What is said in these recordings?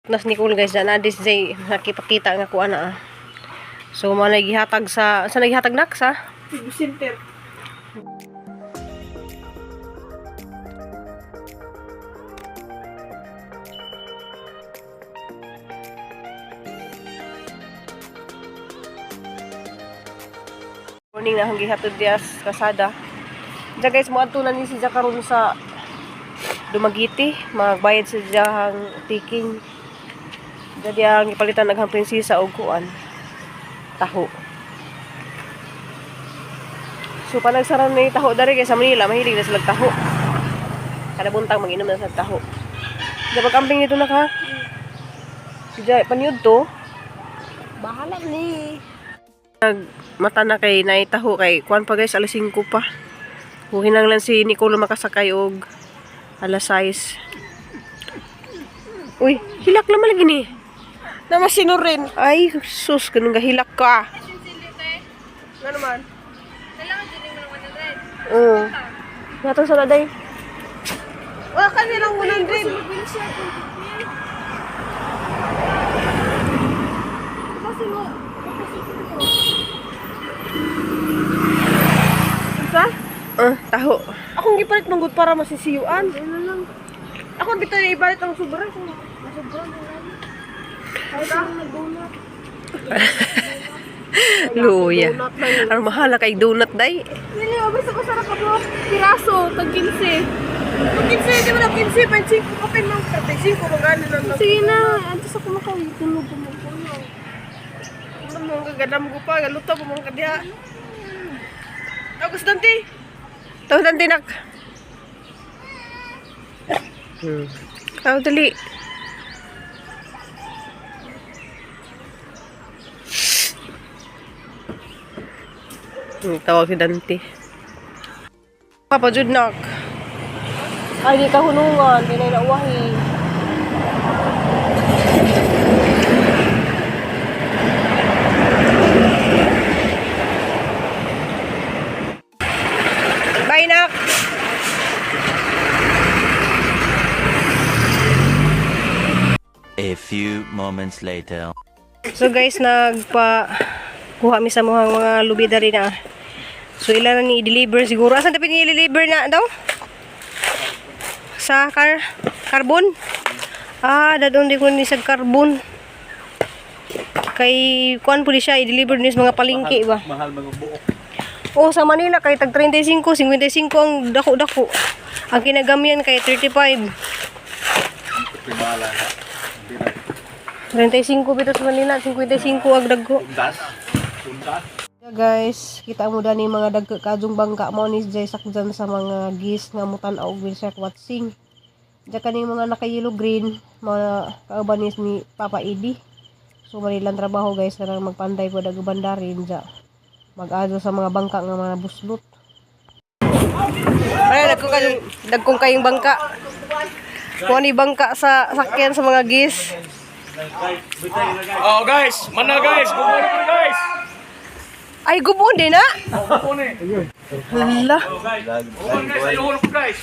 Nas Nicole, guys, na this day nakipakita nga kuan na ah. So mo na gihatag sa nagihatag nak sa Center. Morning na, hanggang gihatod diya sa kasada. Diya, guys, moadto na ni si Jack karon sa Dumaguete, magbayad sa diyang tiking. Diya diya ang gipalitan naghang prinsesa og kuan. Taho. So panagsaran ni taho dari kay sa Manila, mahilig na sila taho. Kada buntag mag-inom na sa taho. Diya pagkamping nito na ka. Diya panyud to. Bahala ni. Nag mata na kay naitaho kay kuan pa, guys, alas 5 pa. Kung hinanglan si Nicolo makasakay og alas 6. Uy, hilak naman lagi ni. Namasinurin. Ay, sus, ganun ka hilak ka. Ano man? Oo. Nato sa naday. Wala ka nilang 100. Sa? Taho. Akong gipalit manggod para masisiyuan. Ano lang. Ako bitaw na ibalit ang sobra kung masobra na lang. Kahit ako nag-donut. Luya. Donut lang. Ang mahala kay donut day. Dili, oh, basta ko sa rakablo. Piraso, tag 15. Tag 15, di ba na 15? 25 kapin lang. 35, magkano lang. Sige na, antes ako makatulog ko mo. Ano mo, gagadam ko pa, galuto ko mga kadiha. Tapos dante. Taho dante nak. Taho dali. Tawag si Dante. Papa jud nak. Ay, di ka hunungan, di na nauwahi. Bye, nak. A few moments later. So guys, nagpa kuha mi sa muhang mga lubi dali na. So ilan na ni i-deliver siguro. Asan dapat ni i-deliver na daw? Sa carbon? Ah, dadon di ko ni sa carbon. Kay kuan po di siya i-deliver ni sa mga palengke ba? Mahal mga buok. Oh, sa Manila kay tag 35, 55 ang dako-dako. Ang kinagamyan kay 35. Primala na. Hindi na. 35 bito sa Manila, 55 ang dagko. Undas. Undas. Yeah, guys, kita mo dani mga dagko kadjong bangka mo ni jay sakjan sa mga gis nga mutan og Wilsek Watsing. Diya kani mga naka yellow green, mga kauban ni Papa Idi. So manilang trabaho, guys, kanang magpanday po dag bandarin dya. Mag-adyo sa mga bangka nga mga buslot. Ay, dagkong kayong bangka. Kuha ni bangka sa sakyan sa mga gis. Oh guys, mana guys, good morning guys. Ay, gubon din na. Oh, good morning. Hala. Oh guys, good morning guys, ayaw ko guys.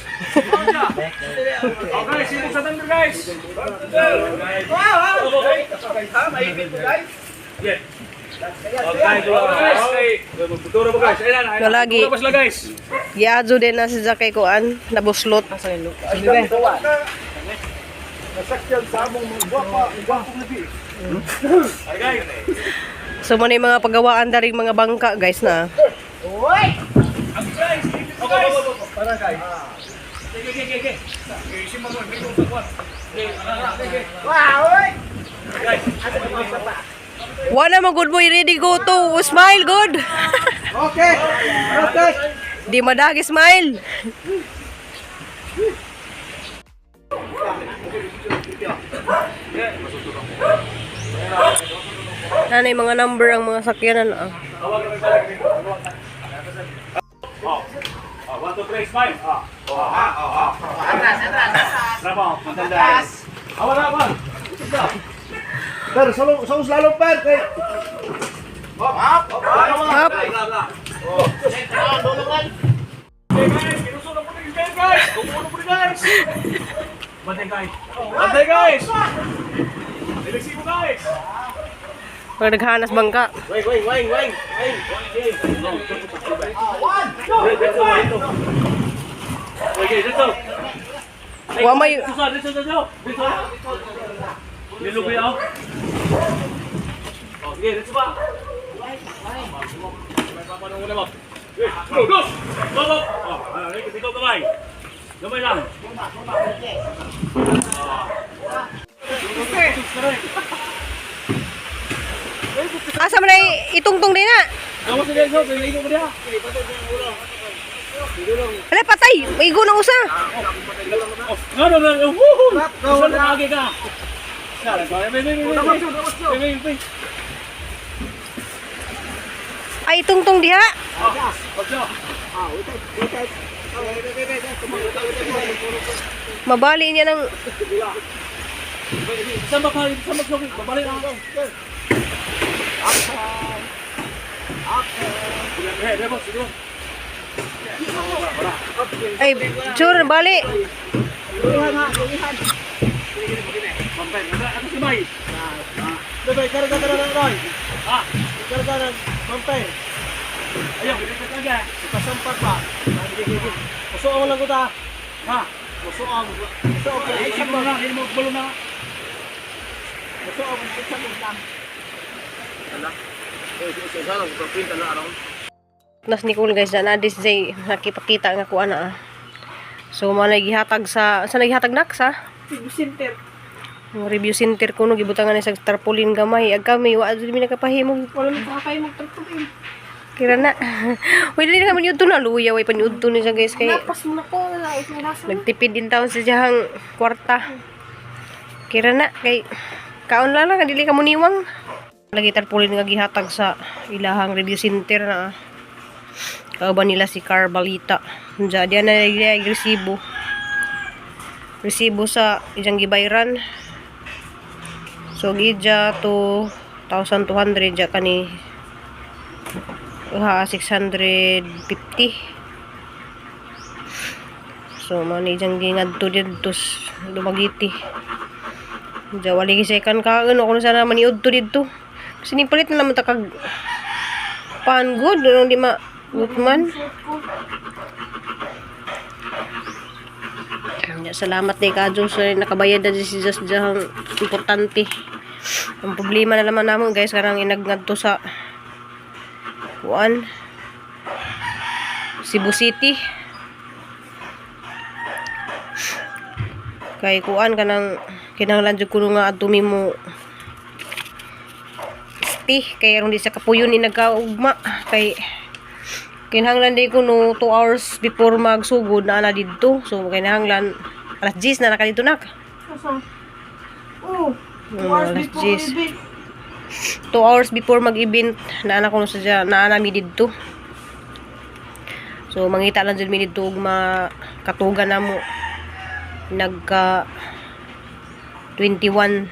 Oh guys, sino sa thunder guys? Yeah. Oh guys, oh guys, magbutura mo guys. Ayun na, Wala, gi. Magbutura pa sila guys. Giadyo din na si Jakay kuan, nabuslot. Ay guys. So mo na yung mga pagawaan daring mga bangka, guys, na. Ang guys, oh guys. Para guys. Sige, sige, sige. Wow, Guys, Wala mo good boy, ready go to smile good. Okay. Okay. Di madagi smile. Nanay mga number ang mga sakyanan ah. Oh. Oh, one, two, three, smile. Ah. Oh, ah, oh, ah. Atras, atras, atras. Bravo, maganda. Ah, wala ba? Per, solo solo slalom per. Kay. Up, up, Up. Okay guys, kinuso na po ni guys. Kumuno po ni guys. Bantay guys. Bantay guys. Pagdaghanas bangka. Wait, wait, wait, wait. Okay, dito. Wa may Dito, dito, dito. Dito. Nilugoy ako. Oh, sige, dito pa. May papanong mo. Okay, go, go! Go, go! Oh, dito, gamay. Gamay lang. Asa man ay itungtong din na. Gawas na dito, dito mo diha. Ala patay, maigo na usa. Oh, no, no, no. Woohoo! Gusto na agi ka. Wait, wait, wait, wait. Wait, wait, wait. Ay itungtong diha. Mabali niya ng Sama ka, sama ka, babalik na ako. ay sure bali. Ano si May? Bye, karga ka na Roy. Ah, Karga na, mampay. ayaw, dito ka dyan. Ipasampak pa. Usuong lang ko ta. Ha? Usuong. Usuong. Ay, hindi mo na, hindi mo balo na. Usuong. Usuong lang. Nas Nicole guys na this day nakipakita nga kuan na. Ah. So mo na gihatag sa sa nagihatag nak sa Review center. Yung review center kuno gibutangan ni sa tarpaulin gamay ag kami wa jud mi nakapahimog Wala mo kakay magtarpulin. kira na. Uy dili na kami nyudto na luya way panyudto ni siya guys kay Napas mo na ko. Wala ito nasa. nagtipid din taon sa siyang kwarta. Kira na kay kaon la lang dili ka muniwang. Lagi tarpaulin nga gihatag sa ilahang review center na. Ah. Kauban nila si Carbalita. Diya diya na diya resibo. Resibo sa ijang gibayran. So gidya to 1,200 diya kani uha 650. So man ijang gingadto didto Dumaguete. Diya wali gi second ka ano kuno sana maniudto didto. Kasi nipalit na naman ta kag pan good ano di ma gutman. Ya, salamat day ka Diyos sa nakabayad na si Diyos diyang importante. Ang problema na naman namo guys karang inagngadto sa kuan Cebu City. Kay kuan kanang kinahanglan jud kuno nga adto mo sti kay aron di sa kapuyon ni nagkaugma kay kinahanglan day kuno 2 hours before magsugod na ana didto. So kinahanglan alas 10 na naka didto nak. Asa? Oh. 2 Mm, hours alas before 10. event. 2 hours before mag-event na ana kuno sa na ana mi didto. So mangita lang jud mi didto og makatugan namo nagka 21.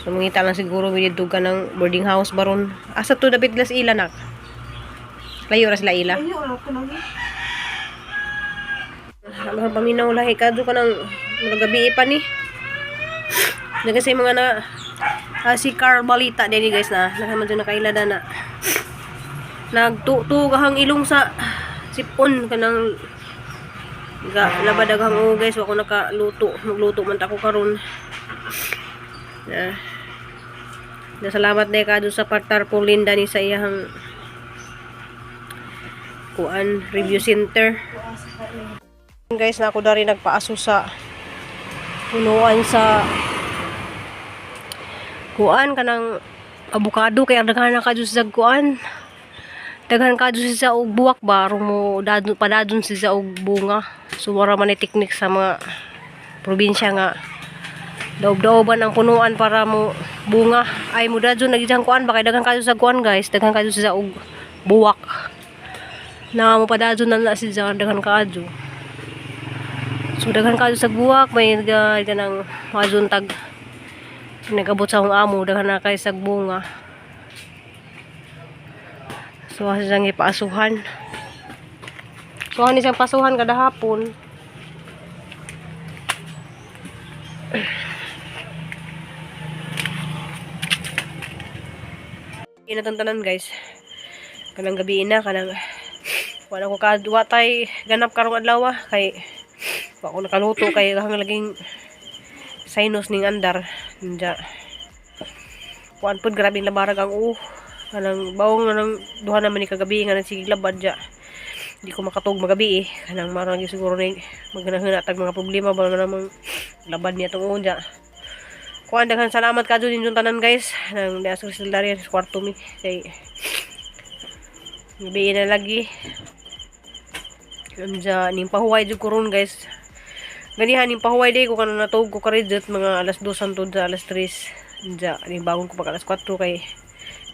So mangita lang siguro mi didto ka ng boarding house baron. Asa to dapit glass ila nak? Layo ra sila ila. Ayo, wala ko lagi. Ano paminaw lahi kadto ka ng mga gabi pa ni. Na kasi mga na si Carl Balita din guys na nakaman dyan nakaila na na nagtutug ang ilong sa sipon kanang ga labad aghang o guys wa ko nakaluto, magluto man ta ko karon na. Na salamat na kadto sa partarpaulin ni sa iyang kuan review center. Guys, na ako dari nagpaaso sa punuan sa kuan kanang abukado kay ang daghan na kadyo sa kuan. Daghan kadyo sa og buwak ba aron mo dadon padadon siya og bunga. So wala man ni teknik sa mga probinsya nga daob-daoban ang punuan para mo bunga ay mo dadon nagidang kuan ba kay daghan kadyo sa kuan guys, daghan kadyo sa og buwak. Na mo padadon na na siya daghan kaadyo. So daghan kaadyo sa buwak may ganang mazun tag nag-abot sa akong amo daghan na kay sag bunga. So asa siyang ipaasuhan. So ani siyang pasuhan kada hapon. Inatantanan, guys. Kanang gabi na, kanang wala ko ka wa tay ganap karong adlaw ah, kay wa ko nakaluto kay hang laging sinus ning andar. Nya kuan pud, grabe labarag ang uo. Kanang bawong nga nang duha naman ni kagabi nga nagsigig labad ja. Di ko makatug magabi eh. Kanang marang siguro ning maghanahana tag mga problema ba nga namang labad niya tong uo ja. Kuan, daghan salamat kadto ninyong tanan, guys. Nang diha sa Crystal Daria sa kwarto mi kay gabi na lagi. Anja ning pahuway jud ko ron, guys. Ganihan ning pahuway day ko kanang natug ko karidot mga alas 2 hantod sa alas 3. Anja ning bangon ko pag alas 4 kay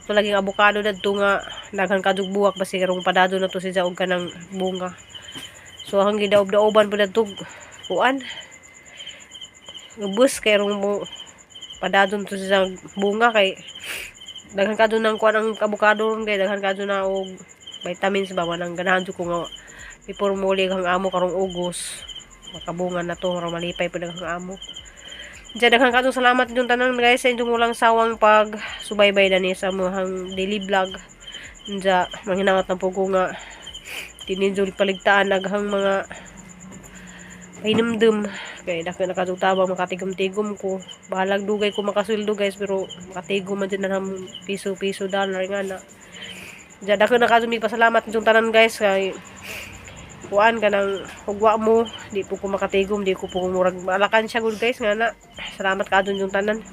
ito laging abukado dadto nga daghan kadug buwak basi karong padado na to siya og kanang bunga. So ang gidaob-daoban po dadto kuan. Ubus kay rong mo padadon to siya bunga kay daghan kadto ng kuan ang abukado ron kay daghan kadto na og vitamins ba, manang ganahan jud ko nga before muli ang amo karong August makabunga na to para malipay pud ang amo. Diyan, daghan kadtong salamat inyong tanan, guys, sa inyong walang sawang pag subaybay dani sa mga daily vlog. Diyan, manghinangat na po ko nga tininjol paligtaan naghang mga pahinumdum kay dako na kadtong tabang makatigom-tigom ko. Bahalag dugay ko makasweldo, guys, pero makatigom man dyan na ng piso piso dollar nga na. Diyan, dako na kadtong pasalamat inyong tanan, guys, kay kuan kanang hugwa mo di po ko makatigom, di ko po murag malakan siya gud, guys, nga na. Salamat ka yung tanan.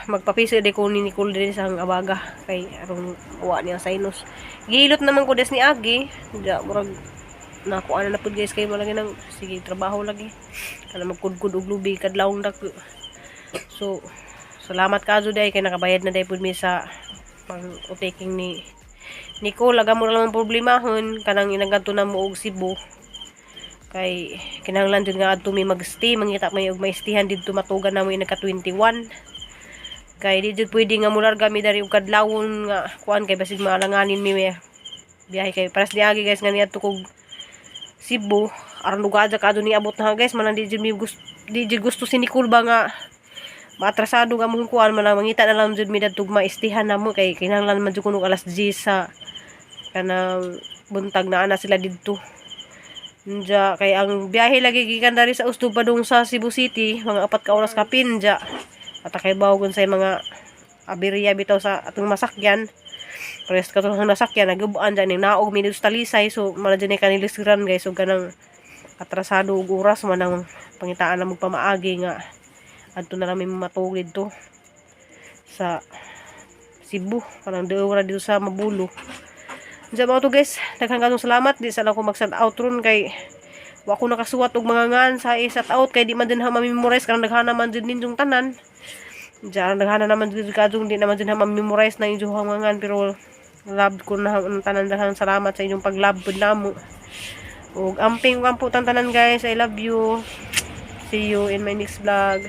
Magpapisa di ko ni Nicole din sa abaga kay aron wa niya sinus. Gihilot naman ko des ni Agi ja, murag nakuha na na pud, guys, kay malagi nang sige trabaho lagi kana magkudkod og lubi kadlawong dako. So salamat ka day kay nakabayad na day pud mi sa pang utaking ni Nicole. Aga mo na lang problemahon kanang inagadto na mo og Cebu kay kinahanglan jud nga adto mi magstay, mangita may og maistihan didto matugan na mo nagka 21 kay di jud pwede nga mularga mi dari og kadlawon nga kuan kay basig maalanganin mi may biyahe kay paras niagi, guys, nga niadto kog Cebu aron lugar ka ni abot na, guys, manang di jud mi gusto, di jud gusto si Nicole ba nga maatrasado nga mong kuan, manang mangita na lang jud mi dadto maistihan namo kay kinahanglan man jud kuno alas 10 sa kanang buntag na ana sila didto. Nja, kay ang biyahe lagi gikan dari sa Oslob padung sa Cebu City, mga 4 ka oras kapin ja. At kay bawgon sa mga aberya bitaw sa atong masakyan. Pares ka tong nasakyan nagubuan dyan ning naog mi dito sa Talisay, so mala dyan kanilisran, guys, so kanang atrasado og oras, manang pangitaan na magpamaagi nga adto na lang mi matug didto sa Cebu kanang duwa dito sa Mabulo. Diyan mga to, guys, daghan kanong salamat. Di sa lang ko mag-shout out ron kay wa ko nakasuwat og mga ngan sa i-shout out kay di man din ha ma-memorize kanang daghana man jud ninyong tanan. Diyan daghana naman jud kadtong di naman jud ha ma-memorize na inyong mga ngan, pero love ko na ang tanan. Daghang salamat sa inyong pag-love pud namo. Ug amping ug ampo tan tanan, guys. I love you. See you in my next vlog.